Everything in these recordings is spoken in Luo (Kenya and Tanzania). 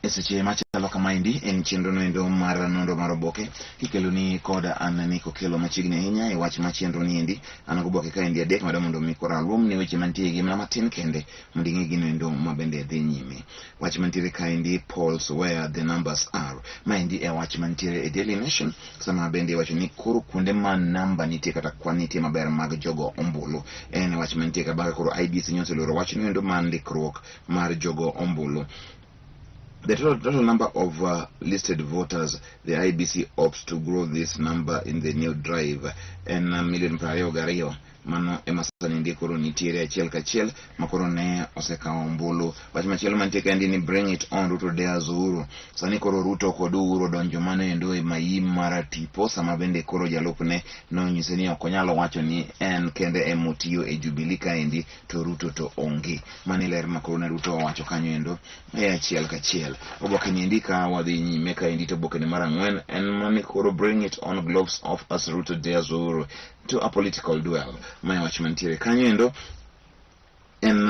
E seche machalo kamaendi en chenro noendo mar nondo mar oboke kikeloni kod an Nico Kelo machiegni ahinya e wach ma chenro niendi. An goboke kaendi adek madwa mondo mi koro aluom ni weche mantie gi mana matin kende mondo ing'e gino endo ma bende dhi nyime. Wach mantiere kaendi polls where the numbers are. Maendi e wach mantiere e Daily Nation sama bende iwacho ni koro kuonde ma namba nitie kata kwan nitie maber mag jogo ombulu. En wach mantie ka bang'e koro IEBC nyocha oloro wach noendo mar ndikruok mar jogo ombulu. The total number of listed voters, the IEBC hopes to grow this number in the new drive. En milion 22 mano ema sani ndi koro nitiere achiel kachiel ma koro ne osekawo ombulu. Wach machielo mantie kaendi ni bring it on Ruto dares Uhuru. Sani koro Ruto kod Uhuru odonjo mano endo e mayi mar tipo sama bende koro jalupne nonyise ni ok onyal wacho ni en kende ema otiyo e Jubilee kaendi to Ruto to onge. Mano e ler ma koro ne Ruto owacho kanyo endo e achiel kachiel. Oboke ni endi ka wadhi nyime kaendi to oboke ni mar ang'wen en mani koro bring it on gloves off as Ruto dares Uhuru to a political duel. Mae wach mantiere kanyo endo en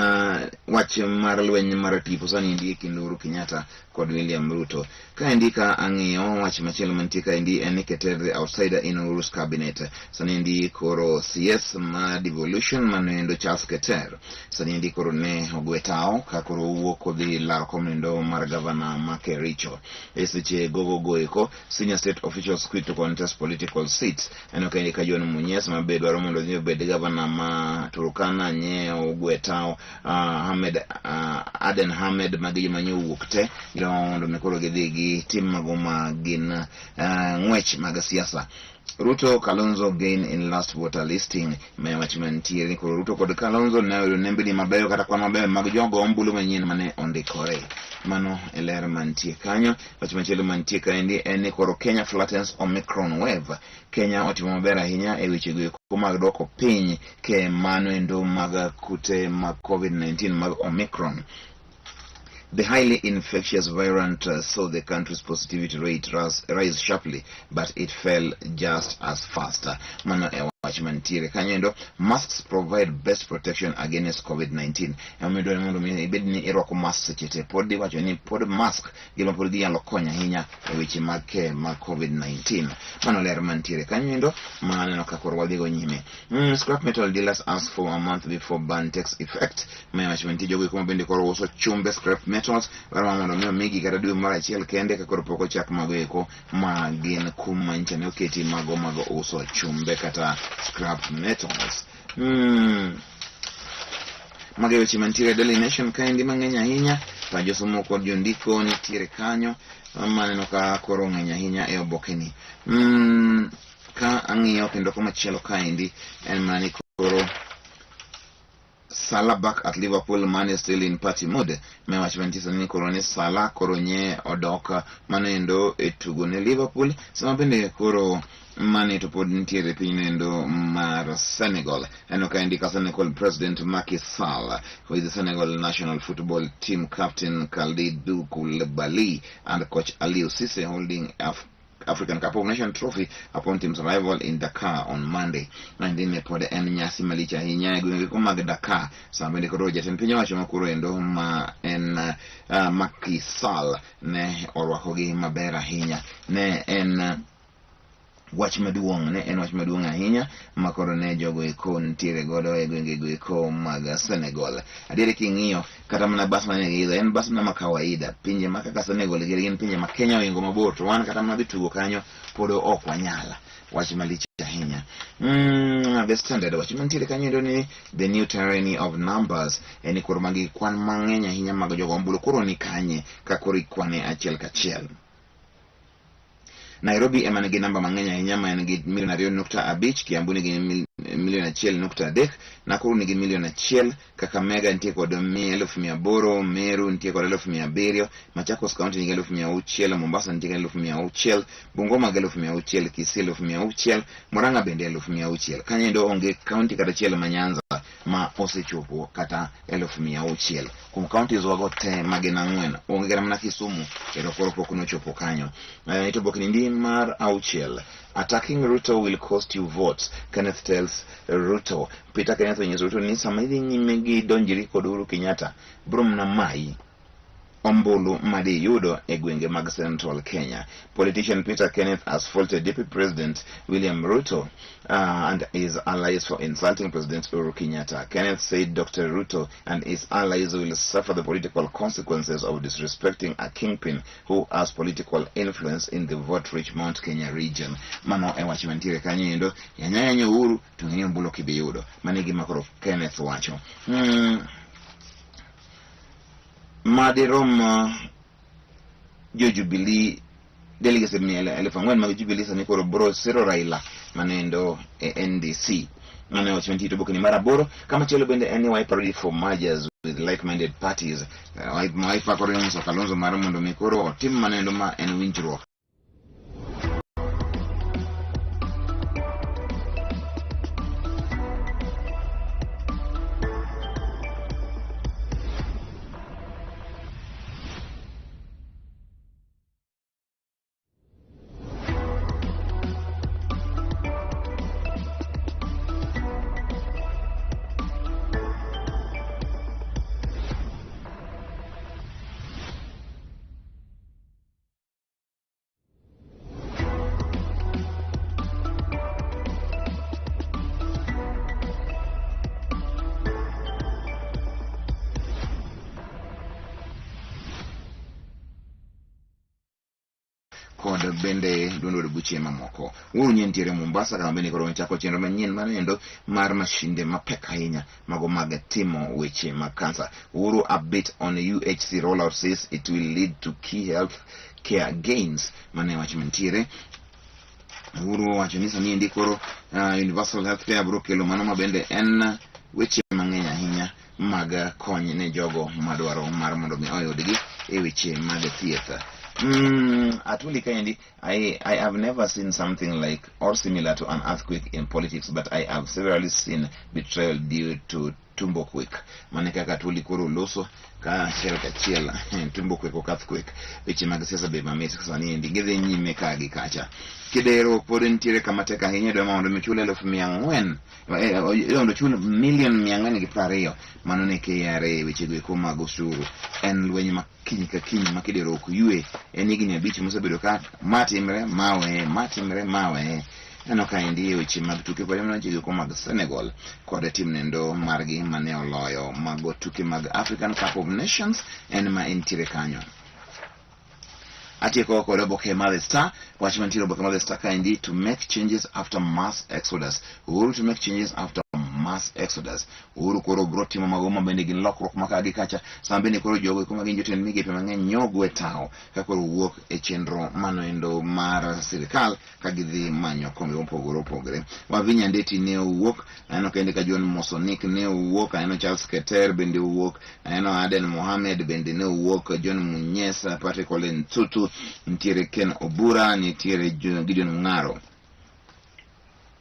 wach mar lweny mar tipo sani endi e kind Uhuru Kenyatta kod William Ruto. Kaendi ka ang'iyo wach machielo mantie kaendi en ni Keter the outsider in Uhuru's cabinet. Sani endi koro CS ma devolution mano endo Charles Keter. Sani endi koro ne ogwe tao ka koro owuok odhi laro kom endo mar gavana ma Kericho. E seche gogo goeko senior state officials quit to contest political seats. Aneno kaendi ka John Munyes ma be dwaro mondo odhi obed gavana ma Turkana nye ogwe tao Ahmed Aden Ahmed magi joma nye owuok te gidwaro mondo mi koro gidhi gitim mago ma gin ng'wech mag siasa. Ruto Kalonzo gain in last voter listing ma wach mantiere ni koro Ruto kod Kalonzo ne oyudo nembni mabeyo kata kwan mabeyo mag jogo ombulu manyien mane ondikore. Mano e ler mantie kanyo. Wach machielo mantie kaendi en ni koro Kenya flattens Omicron wave. Kenya otimo maber ahinya e weche go eko mag dwoko piny ke mano endo mag kute mag COVID-19 mag Omicron. The highly infectious variant saw the country's positivity rate rise sharply, but it fell just as fast. Mano e wach mantiere kanyo endo. Masks provide best protection against COVID-19. Emomiyo dwarore mondo mi ibed ni irwako mask seche te. Pod iwacho ni pod mask gima pod ginyalo konyo ahinya e weche mag ke mag COVID-19. Mano ler mantiere kanyo endo ma aneno ka koro wadhigo nyime. Scrap metal dealers ask for a month before ban takes effect. Ma wach mantie jogo kuma bende koro uso chumbe scrap metals dwaro mar mondo mi omigi kata dwe moro achiel kende ka koro pok ochak mago eko ma gin kum manyicha ne oketi mago mag uso chumbe kata scrap metals. Mago e weche mantiere e Daily Nation kaendi mang'eny ahinya. Pa josomo kod jondiko nitiere kanyo maneno ka koro ng'eny ahinya e obokeni. Ka ang'iyo kendo komachielo kaendi en mana ni koro Salah back at Liverpool, Mane still in party mode. Me wach mantie sani ni koro ni Salah koro nye odok mano endo e tugo ne Liverpool sama bende koro Mane to pod nitiere piny endo mar Senegal. Aneno ka indika Senegal President Macky Sall with the Senegal national football team captain Kalidou Koulibaly and coach Aliou Cisse holding African Cup of Nations trophy upon team's arrival in Dakar on Monday. Maendi ne pod en nyasi malich ahinya e gwenge go mag Dakar. Sama bende koro jatend piny owacho ma koro endo ma en Macky Sall ne orwakogi maber ahinya. Ne en wach maduong' ne en wach maduong' ahinya ma koro ne jogo eko nitiere godo e gwenge go eko mag Senegal. Adier king'iyo kata mana bas mane giidho en bas mana ma kawaida. Pinje ma kaka Senegal gin pinje ma Kenya oingo mabor to wan kata mana dhi tugo kanyo pod ok wanyal. Wach malich ahinya. The Standard wach mantiere kanyo endo ni the new tyranny of numbers en ni koro magi kwan mang'eny ahinya mag jogo ombulu koro ni kanye ka koro ikwane achiel kachiel. Nairobi ema nigi namba mang'eny ahinya ma en gi milion 2.5, Kiambu nigi milion 1.3, Nakuru nigi milion 1, Kakamega nitie kod 800,000, Meru nitie kod 700,000, Machakos County nigi 600,000, Mombasa nitie kod 600,000, Bungoma gi 600,000, Kisii 600,000, Murang'a bende 600,000. Kanyo endo onge county kata achiel ma Nyanza ma osechopo kata 600,000. Kuom counties wago te ma gin ang'wen, onge kata mana Kisumu kendo koro pok nochopo kanyo. To oboke ni mar auchiel, attacking Ruto will cost you votes, Kenneth tells Ruto. Peter Kenneth onyiso Ruto ni sama idhi nyime gi donjri kod Uhuru Kenyatta, bro mana mayi. ombulu madiyudo e gwenge mag Central Kenya. Politician Peter Kenneth has faulted Deputy President William Ruto and his allies for insulting President Uhuru Kenyatta. Kenneth said Dr. Ruto and his allies will suffer the political consequences of disrespecting a kingpin who has political influence in the vote-rich Mount Kenya region. Mano e wach mantiere kanyo endo, yanya Uhuru to ng'eyo ombulu ok ibi yudo. Mano e gima koro Kenneth wacho. Madirom jo Jubilee delegates 4,000 mag Jubilee sani koro bro siro Raila manendo e NDC. Mano e wach mantie e obokeni mar 8. Kamachielo bende en ni Wiper ready for mergers with like-minded parties. Wiper koro nyiso Kalonzo mar mondo mi koro otim manendo ma en winjruok. Kod bende duond od buche mamoko. Uhuru nyien nitiere Mombasa kama bende koro chako chenro manyien mar endo mar mashinde mapek ahinya mago mag timo weche mag kansa. Uhuru upbeat on UHC rollout says it will lead to key health care gains. Mane wach mantiere. Uhuru owacho ni sani endi koro universal health care biro kelo mano ma bende en weche mang'eny ahinya mag kony ne jogo madwaro mar mondo mi oyudgi e weche mag thieth. Atuli kaendi, I have never seen something like or similar to an earthquake in politics, but I have severally seen betrayal due to tumbo quake. Mane kaka Atuli koro loso ka achiel kachiel tumbo quake ok earthquake. Weche mag siasa be mamit sani endi gidhi nyime ka gi kacha. Kidero pod nitiere kama tek ahinya idwa mondo mi chul 400,000 mondo chul milion 420 mano ne KRA weche go eko mag osuru. En lweny ma kiny ka kiny ma Kidero ok ywe. En higni 5 mosebedo ka ma timre ma weye ma timre ma weye. Aneno ka endi e weche mag tuke pod weche go eko mag Senegal kod tim nendo margi mane oloyo mago tuke mag African Cup of Nations en ma entiere kanyo. Atieko kod oboke mar The Star. Wach mantiere oboke mar The Star kaendi, to make changes after mass exodus. Uhuru to make changes after mass exodus. Uhuru koro bro timo mago ma bende gin lokruok ma ka gi kacha. Sama bende koro jogo eko ma gin jotend migepe mang'eny nyogwe tawo ka koro wuok e chenro manoendo mar sirikal ka gidhi manyo kombe mopogore opogore. Wavinya Ndeti ne owuok, aneno kende ka John Mosonik ne owuok, aneno Charles Keter bende owuok, aneno Aden Mohamed bende ne owuok, John Munyesa, Patrick Ole Ntutu, nitiere Ken Obura, nitiere Gideon Mung'aro.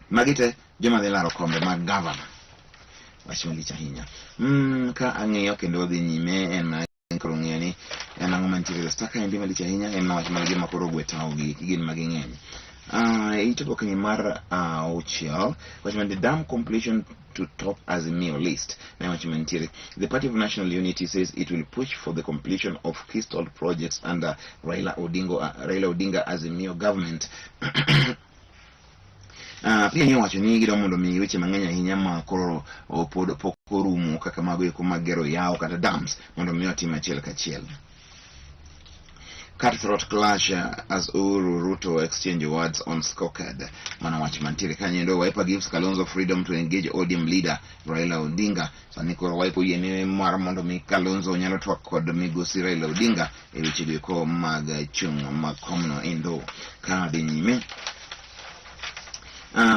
Magi te joma dhi laro kombe mag gavana. Wach malich ahinya. Ka ang'iyo kendo wadhi nyime en mana koro ng'iyo ni en ang'o mantiere e Star kaendi malich ahinya en wach mar joma koro ogwe tawo gi gin magi ng'eny. Ichopo keny mar 6 wach man dam completion to top Azimio list. Na wach mantiere the Party of National Unity says it will push for the completion of key stalled projects under Raila Odinga Azimio government. Pia ni owacho ni gidwa mondo mi weche mang'eny ahinya ma koro pod pok orumo kaka mago eko mag gero yawo kata dams mondo mi otim achiel kachiel. Cutthroat clash as Uhuru Ruto exchange words on scorecard. Mano wach mantiere kanyo endo. Wiper gives Kalonzo freedom to engage ODM leader Raila Odinga. Sani koro Wiper oyiene mar mondo mi Kalonzo nyalo twak kod migosi Raila Odinga e weche go eko mag chung' mag komno endo. Ka dhi nyime.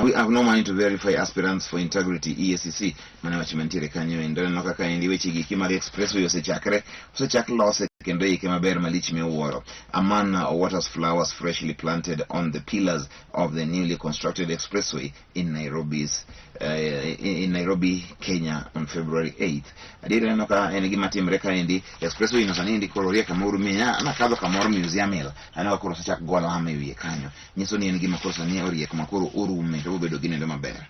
We have no money to verify aspirants for integrity EACC. Mano wach mantiere kanyo endo. Aneno kaka endi weche gi mag expressway osechakre, osechak lose kendo ike maber malich miwuoro. A man waters flowers freshly planted on the pillars of the newly constructed expressway in Nairobi, Kenya on February 8th. Adier aneno ka en gima timre kaendi. Expressway no sani endi koro oriek kamoro miya nakadho kamoro Museum Hill. Aneno ka koro osechak go lam e wiye kanyo. Nyiso ni en gima koro sani oriek ma koro orume to obedo gi nendo maber.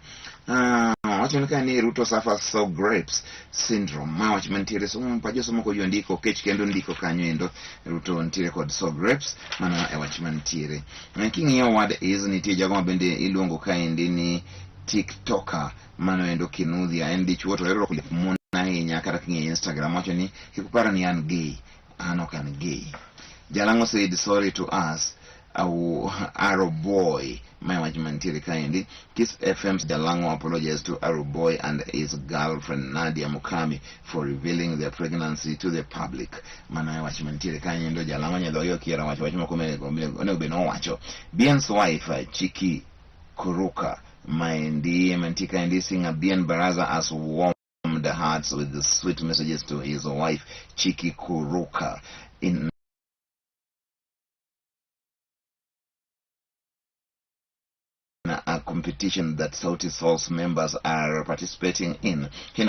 Wacho ni ka ni Ruto suffers so grapes syndrome. Ma wach mantiere somo pa josomo ko ndiko kech kendo ndiko kanyo endo Ruto nitiere kod so grapes mano e wach mantiere. King'iyo ward is nitie jago ma bende iluongo kaendi ni TikToker mano endo Kinuthia en dichuo to ohero rwako lep mon ahinya kata king'iyo Instagram wacho ni kik upar ni an gay an ok an gay. Jalang'o said sorry to us Arrow Boy mae wach mantiere kaendi. Kiss FM's Jalang'o apologized to Arrow Boy and his girlfriend Nadia Mukami for revealing their pregnancy to the public. Mano e wach mantiere kaendi. Jalang'o nyadhoge okiera wacho wach moko onego bed nowacho. Bien's wife Chiki Kuruka maendi mantie kaendi singer Bien Baraza has warmed hearts with the sweet messages to his wife Chiki Kuruka in a competition that Sauti Sol's members are participating in. He